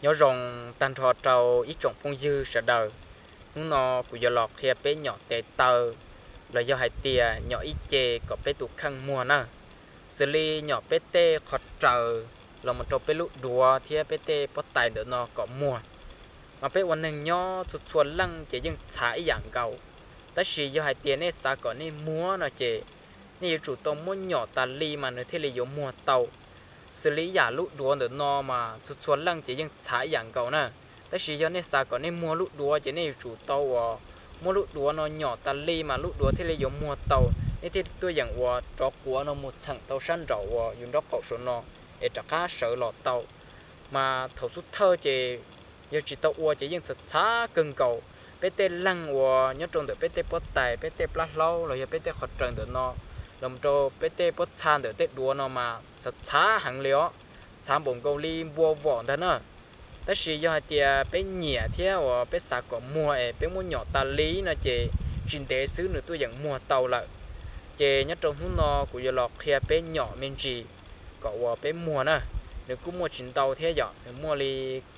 Nyob zoo tag nrho rau ib tsoom phooj ywg sawv daws. Hnub no kuv yuav los qhia peb nyom tes taw los yog hais tias nyom ib ce kom peb tus kheej muag na. Xws li nyom peb tej qhov raws los mus rau peb lub duav thiab peb tej pob tais ntawm no kom muag. Mas peb ua neeg nyob txhua txhua leej ces yeej txhav ib yam nkaus. Tab sis yog hais tias nej xav kom nej muag no ces nej yuav tsum tau muab nyom tas li mas nws thiaj li yuav muag tau. Xws li ib yam lub duav ntawm no mas txhua txhua leej ces yeej txhav ib yam nkaus na. Tab sis yog nej xav kom nej muag lub duav ces nej yuav tsum tau uas muab lub duav no nyom tas li mas lub duav thiaj li yuav muag tau. Nej thiaj tuaj yeem uas rov quav no mus txheem tau sab nraum uas yus nraub qaum saum no es rov qab sawv los tau. Mas thaum xub thawj ces yog tsis tau ua ces yeej txhav txhav kawg nkaus. Peb tej leeg uas nyob rau ntawm peb tej pob tais, peb tej plab hlaub los yog peb tej qhov raws ntawm no los rau peb tej pob txha ntawm tej duav no mas txhav txhav heev li os, txhav npaum nkaus li npua vom ntag na. Tab sis yog hais tias peb nyiam thiab uas peb xav kom muag es peb muab nyom tas li no ces tsis ntev xwb nws tuaj yeem muag tau lawm. Ces nyob rau hnub no kuv yuav los qhia peb nyom me ntsis kom uas peb muag na. Nws kuj muaj tsis ntau thiab yom, nws muaj li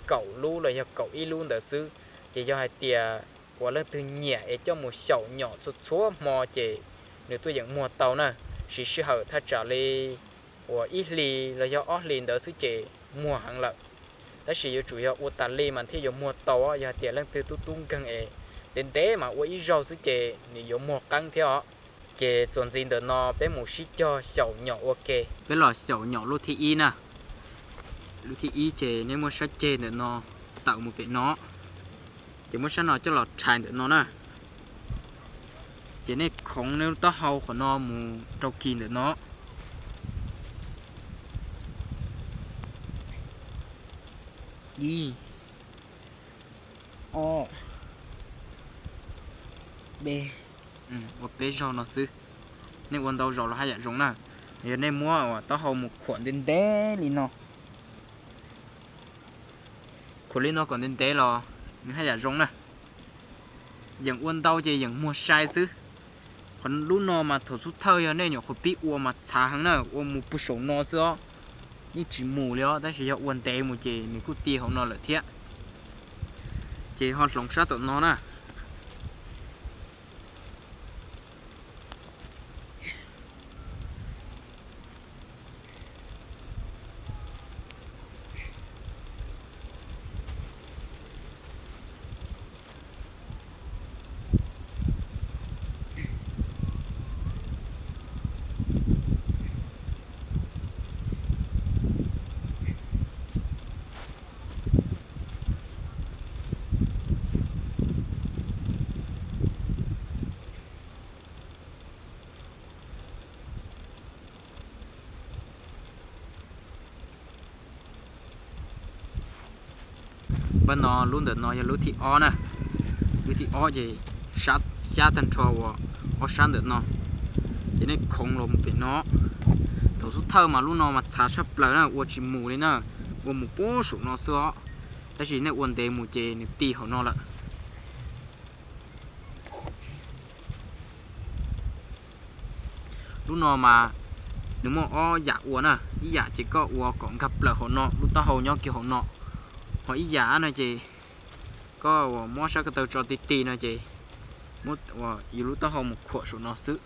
kaum lub los yog kaum ib lub ntawd xwb. Ces yog hais tias uas leej twg nyiam es coj mus xyaum nyom txhua txhua hmo ces nws tuaj yeem muag tau na. Siv sij hawm thaj tsam li uas ib hlis los yog ob hlis ntawd xwb ces muag heev lawm. Tab sis yuav tsum yog ua tas li mas thiaj yuav muag tau, yog hais tias leej twg tub tub nkeeg es ntev ntev mas ua ib zaug xwb ces nws yuav muag qeeb thiab os. Ces txuas ntxiv ntawm no peb mus sib cog xyaum nyom ua ke. Peb los xyaum nyom lub thib ib na. Lub thib ib ces nej muab sab ceg ntawm no tawm mus pem no, ces muab sab no coj los rhais ntawm no na. Ces nej khoov nej lub taub hau qhov no mus rau kis ntawm no. Ib, ob, peb. Ua peb zaug no xwb. Nej ua ntau zaus los haj yam zoo na. Yog nej muab uas taub hau mus khuam ntev ntev li no, khuam li no kom ntev ntev los nws haj yam zoo na. Yeem ua ntau ces yeem muag sai xwb. Qhov lub no mas thaum xub thawj yog nej nyuam qhuav pib ua mas txhav heev na, ua mus puag saum no xwb os, yeej tsis mus li os. Tab sis yog ua ntev mus ces nws kuj ti hauv no lawm thiab. Ces ho hloov sab tom no na. Pab no lub ntawm no yog lub thib ob na. Lub thib ob ces xyab tag nrho uas ob sab ntawm no, ces nej khoov los mus pem no. Thaum xub thawj mas lub no mas txhav tshaj plaws na, ua tsis mus li na, ua mus puag saum no xwb os. Tab sis nej ua ntev mus ces nws ti hauv no lawm. Lub no mas nws muaj ob yam ua na, ib yam ces koj ua kom nkag plaws hauv no, lub taub hau nyob kiag hauv no, ho ib yam no ces koj uas muab sab ko taw tso ti ti no ces muab yus lub taub hau mus khuam saum no xwb.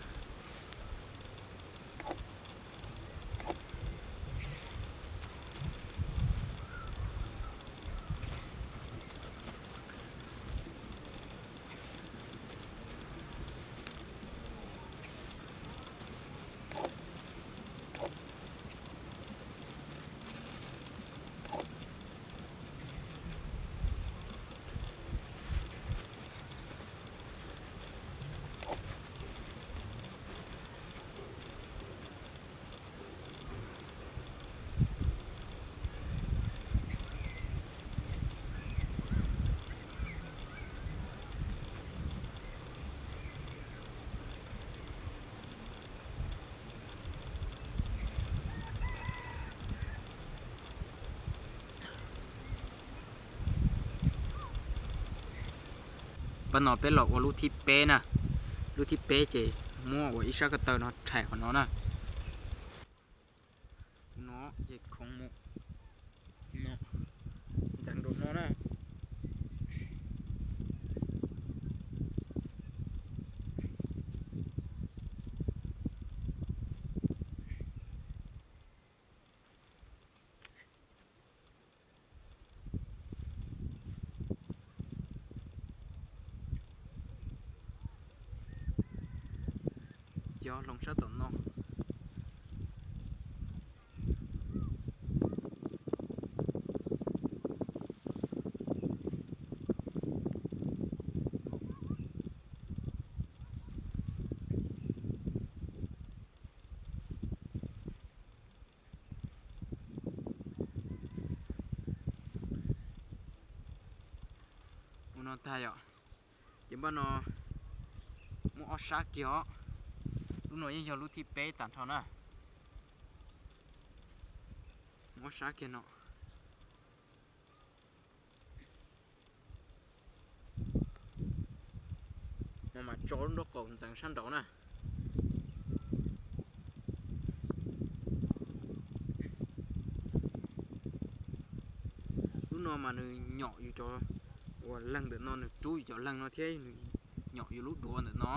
Pab no peb los ua lub thib peb na. Lub thib peb ces muab ua ib sab ko taw no rhais qhov no na. No ces khoov mus no, ntxeev rau Yog hloov sab tom no. Ua no tag yom, ces npaj no muaj ob sab kiag os. Lub no yeej yog lub thib peb tag nrho na. Muaj ob sab kiag no. No mas tso lub nraub qaum ntxeev sab nraud na. Lub no mas nws nyom yus cov uas leeg ntawm no, nws rub yus cov leeg no thiab nws nyom yus lub duav ntawm no.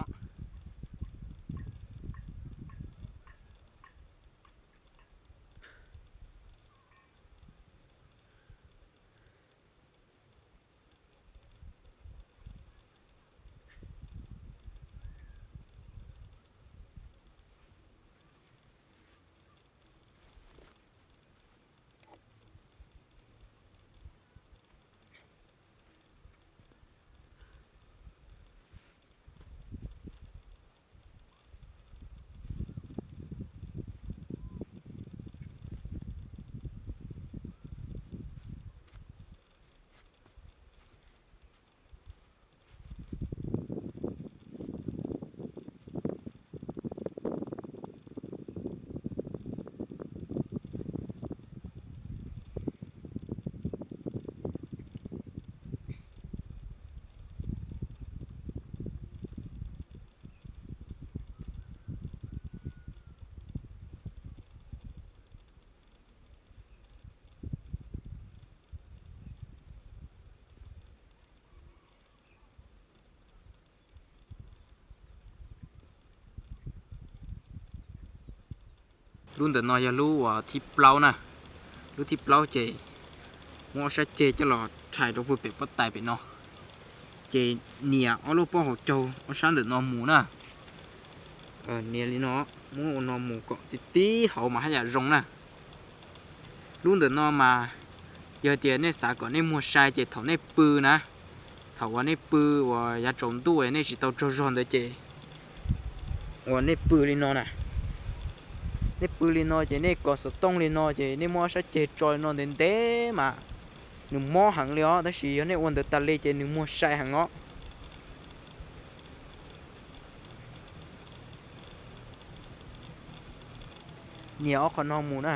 Lub ntawm no yog lub uas thib plaub na. Lub thib plaub ces muab ob sab ceg coj los rhais rau puag pem pob tais pem no, ces nias ob lub pob hauv caug ob sab ntawm no mus na. Nias li no, muab ua no mus kom tib tib hauv mas haj yam zoo na. Lub ntawm no mas yog tias nej xav kom nej muag sai ces thaum nej pw na, thaum uas nej pw uas yav tsaus ntuj nej tsis tau tsaug zog ntawd ces uas nej pw li no na, nej pw li no ces nej kos xov tooj li no ces nej muab ob sab ceg tso li no ntev ntev mas nws mob heev li os, tab sis yog nej ua ntawd tas li ces nws muag sai heev os. Nias ob qho no mus na.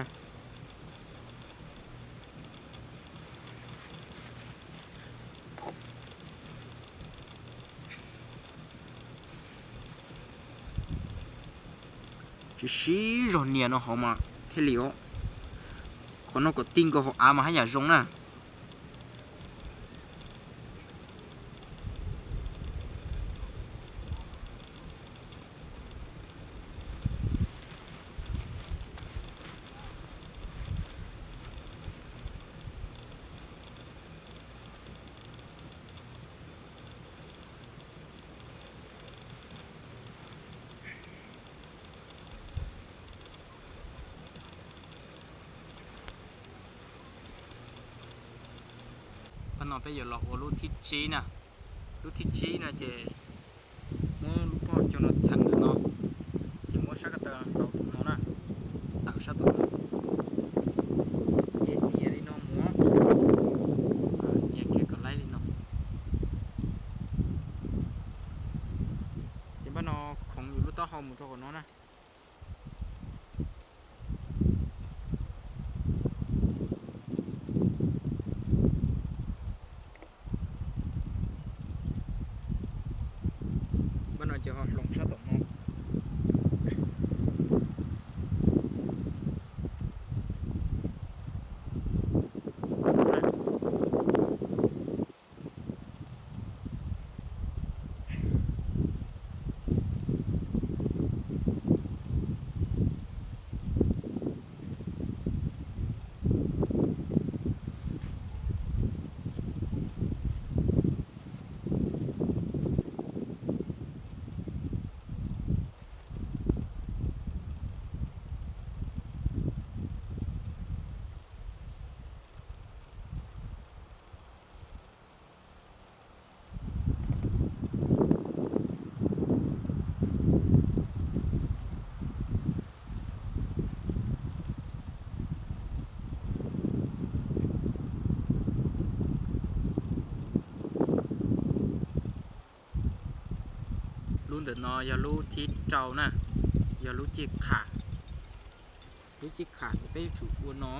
Siv siv zog nias no hauv mas thiaj li os. Qhov no kom ti nkaus hauv av mas haj yam zoo na. Qhov no peb yuav los ua lub thib tsib na. Lub thib tsib no ces muab lub pob caug no txheem ntawm no, ces muab sab ko taw rau tus no na, tawm sab tus no, ces nias li no mus, nias kiag kom laib li no. Ces npaj no khoov yus lub taub hau mus rau qhov no na. Npaj no ces ho hloov sab tom no. Lub ntawm no yog lub thib rau na, yog lub ciaj qham. Lub ciaj qham peb yuav tsum ua no.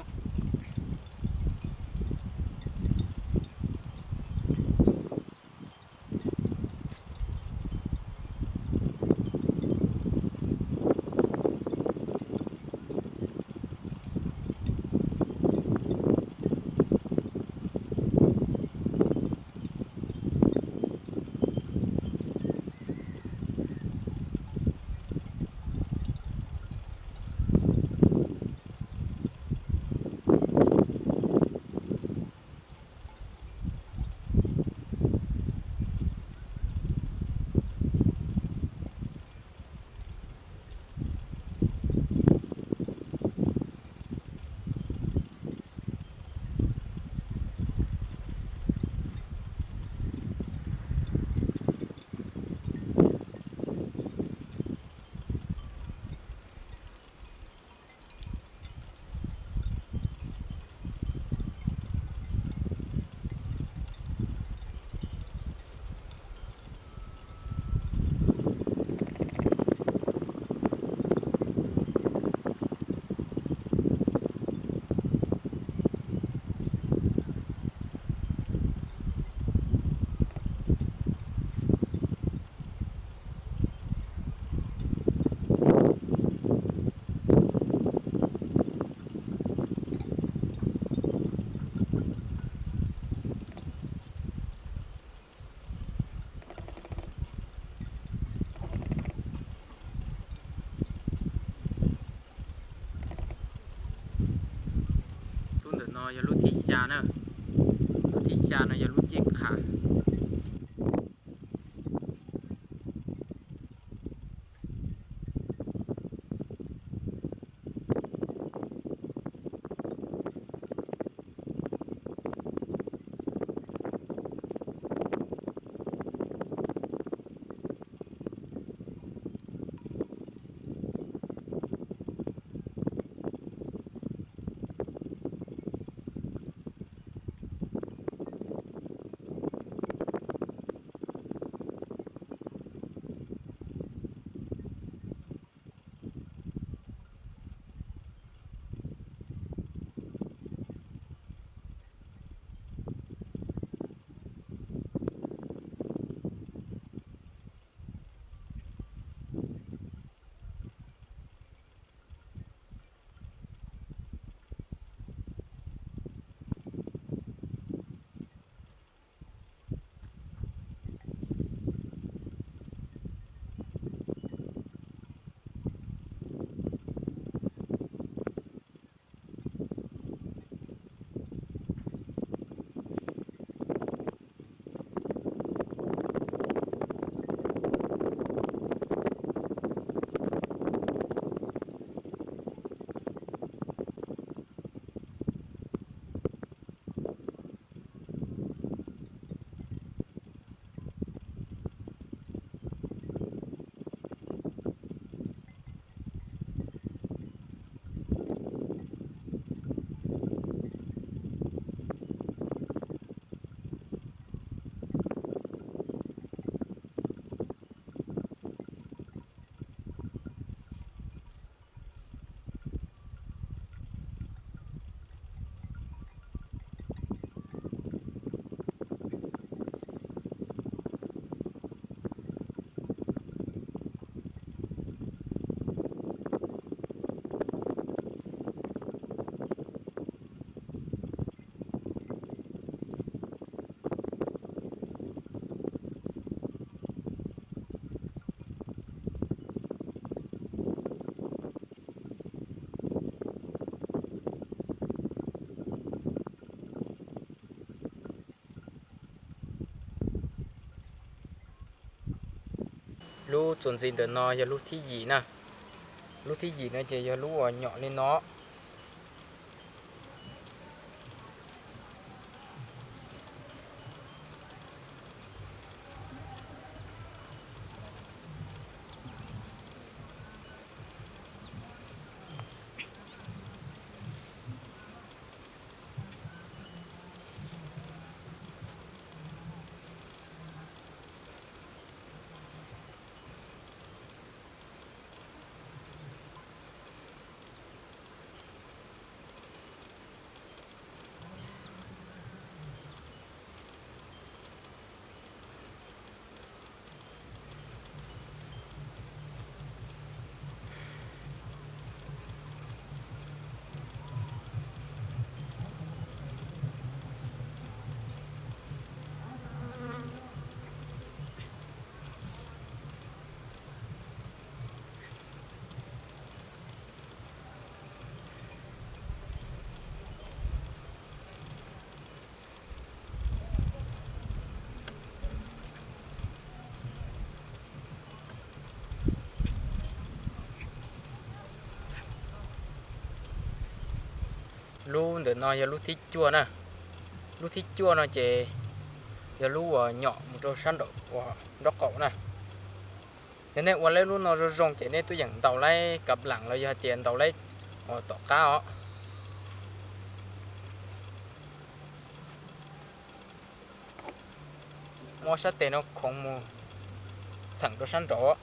Lub ntawm no yog lub thib xya na. Lub thib xya no yog lub ciaj qham. Lub txuas ntxiv ntawm no yog lub thib yim na. Lub thib yim no ces yog lub uas nyom li no. Ntawm no yog lub thib cuaj na. Lub thib cuaj no ces yog lub uas nyom mus rau sab nraum uas nraub qaum na. Yog nej ua lawv lub no zoo zoo ces nej tuaj yeem ntaus lawv kav lam los yog hais tias ntaus lawv uas tom qab os. Muab sab tes no khoov mus txheem rau sab nraud.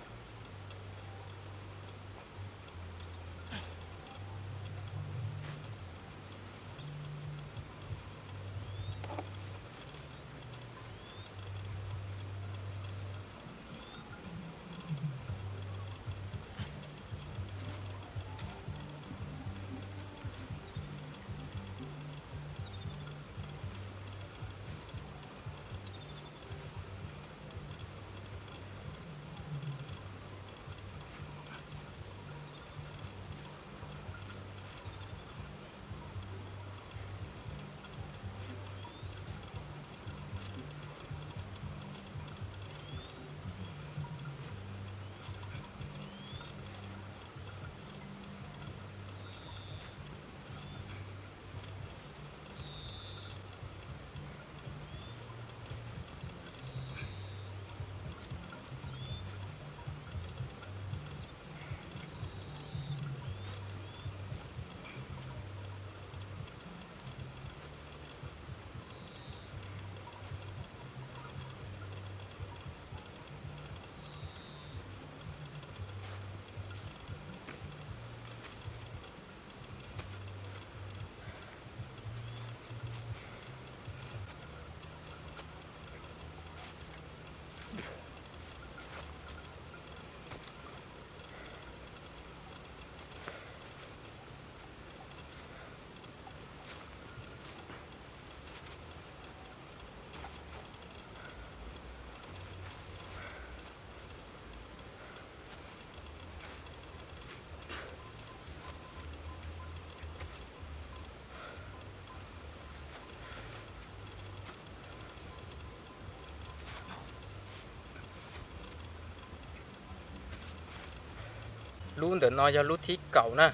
Lub ntawm no yog lub thib kaum na.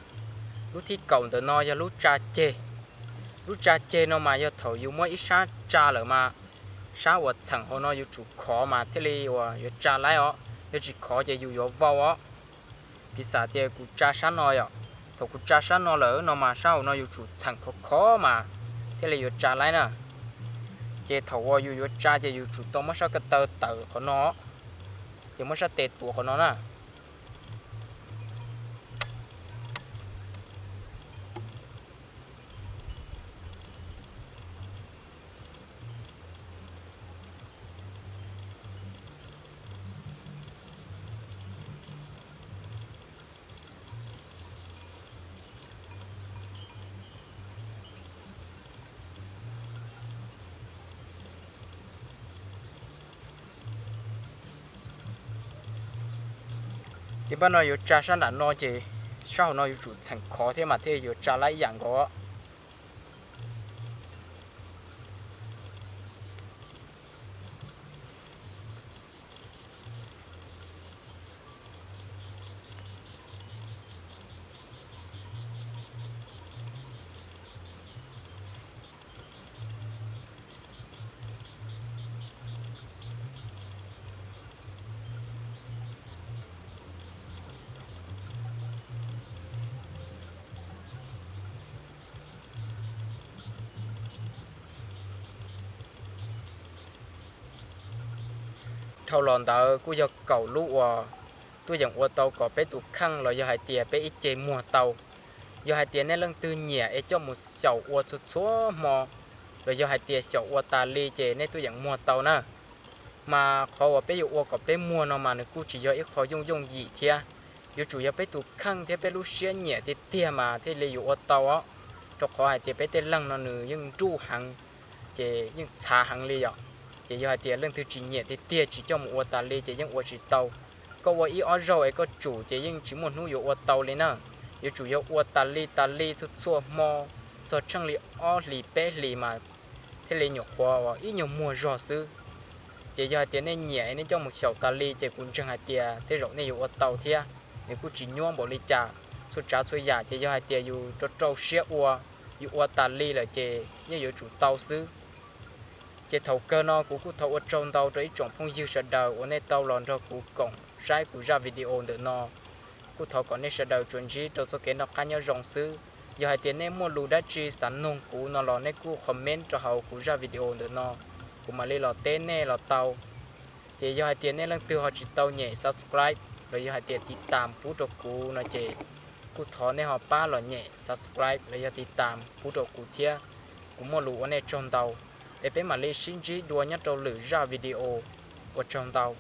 Lub thib kaum ntawm no yog lub tsa ceg. Lub tsa ceg no mas yog thaum yus muab ib sab tsa lawm mas sab uas txheem hauv no yuav tsum khov mas thiaj li uas yuav tsa laib os, yog tsis khov ces yus yuav vau os. Piv xam tias kuv tsa sab no yom, thaum kuv tsa sab no lawm no mas sab hauv no yuav tsum txheem khov khov mas thiaj li yuav tsa laib na. Ces thaum uas yus yuav tsa ces yus tsum tau muab sab ko taw tawm qhov no, ces muab sab tes tuav qhov no na. Ces pab no yuav tsa sab nram no ces sab hauv no yuav tsum txheem khov thiab mas thiaj yuav tsa laib ib yam nkaus. Dhau los ntawd kuj yog kaum lub uas tuaj yeem ua tau kom peb tus kheej los yog hais tias peb ib ce muag tau. Yog hais tias nej leej twg nyiam es coj mus xyaum ua txhua txhua hmo, los yog hais tias xyaum ua tas li ces nej tuaj yeem muag tau na. Mas qhov uas peb yuav ua kom peb muag no mas nws kuj tsis yog ib qho yooj yooj yim thiab, yuav tsum yog peb tus kheej thiab peb lub siab nyiam tiag tiag mas thiaj li yuav ua tau os. Rau qhov hais tias peb tej leeg no nws yeej nruj heev, ces yeej txhav heev li yom. Ces yog hais tias leej twg tsis nyiam tiag tiag tsis coj mus ua tas li ces yeej ua tsis tau. Koj ua ib ob zaug es koj tsum ces yeej tsis muaj hnub yuav ua tau li na. Yuav tsum yog ua tas li tas li txhua txhua hmo, txog tsheej li ob hlis peb hlis mas thiaj li nyuam qhuav ib nyuag muag zog xwb. Ces yog hais tias nej nyiam es nej coj mus xyaum tas li ces kuv ntseeg hais tias tej zaum nej yuav ua tau thiab. Nws kuj tsis nyuaj npaum li cas, txhua tsav txhua yam ces yog hais tias yus rau rau siab ua, yus ua tas li lawm ces yeej yuav tsum tau xwb. Ces thaum kawg no kuv kuj thov ua tsaug ntau rau ib tsoom phooj ywg sawv daws uas nej tau los nrog kuv koom saib kuv zaj video ntawm no. Kuj thov kom nej sawv daws tsuas ntsib rau txoj kev noj qab nyob zoo xwb. Yog hais tias nej muaj lus dab tsi xav noog kuv no los nej kuj comment rau hauv kuv zaj video ntawm no, kuv mam li los teb nej los tau. Ces yog hais tias nej leej twg ho tsis tau nyem subscribe los yog hais tias tiv tam pub rau kuv no ces kuj thov nej ho pab los nyem subscribe los yog tiv tam pub rau kuv thiab. Kuv muaj lus ua nej tsaug ntau, es peb mam li sib ntsib dua nyob rau lwm zaj video. Ua tsaug ntau.